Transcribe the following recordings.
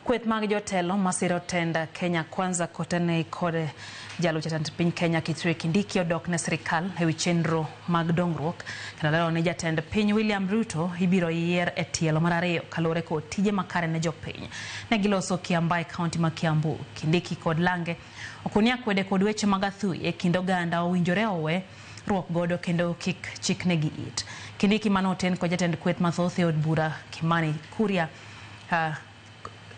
Kweth mag jotelo masiro tend Kenya Kwanza kotenore kod jalup jatend piny Kenya Kithure Kindiki odok ne sirikal ewi chenro mag dongruok kendo lero ni jatend piny William Ruto ibiro yier e tielo mar ariyo kaluwore kod tije makare ne jopiny. Ne giloso Kiambaa e kaunti ma Kiambu. Kindiki kod Lange okoni akwede kod weche mag athuyi e kind oganda owinjore owe ruok godo kendo kik chiknegi it. Kindiki mane oten kod jatend kweth mathoth e od bura Kimani Kuria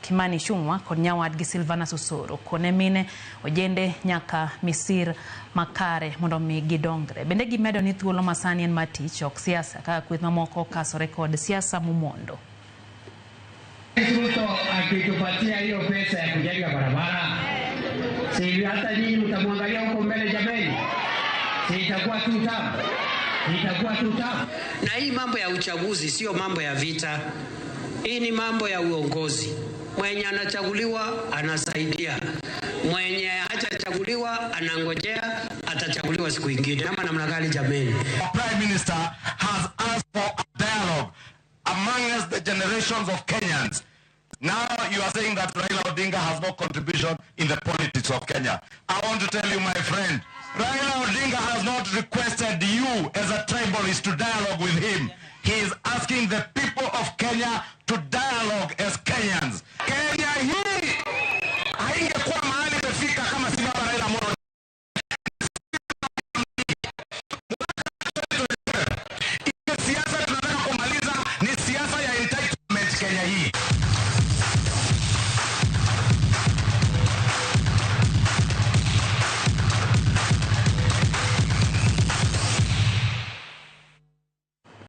Kimani Ichung'wa kod nyawadgi Silvanus Osoro kone mine ojende nyaka misir makare mondo mi gidongre. Bende gimedo ni thuolo masani en mar tich ok siasa kaka kweth mamoko okasore kod siasa momondo. Ruto akitupatia hiyo pesa ya kujenga barabara, si hata nyinyi mtamwangalia huko mbele jameni? Si itakuwa tu tamu? Itakuwa tu tamu. Na hii mambo ya uchaguzi sio mambo ya vita, hii ni mambo ya uongozi. Mwenye anachaguliwa anasaidia, mwenye hajachaguliwa anangojea atachaguliwa siku ingine, ama namna gani jameni? Our Prime Minister has asked for a dialogue among us, the generations of Kenyans. Now you are saying that Raila Odinga has no contribution in the politics of Kenya. I want to tell you, my friend, Raila Odinga has not requested you as a tribalist to dialogue with him. He is asking the people of Kenya to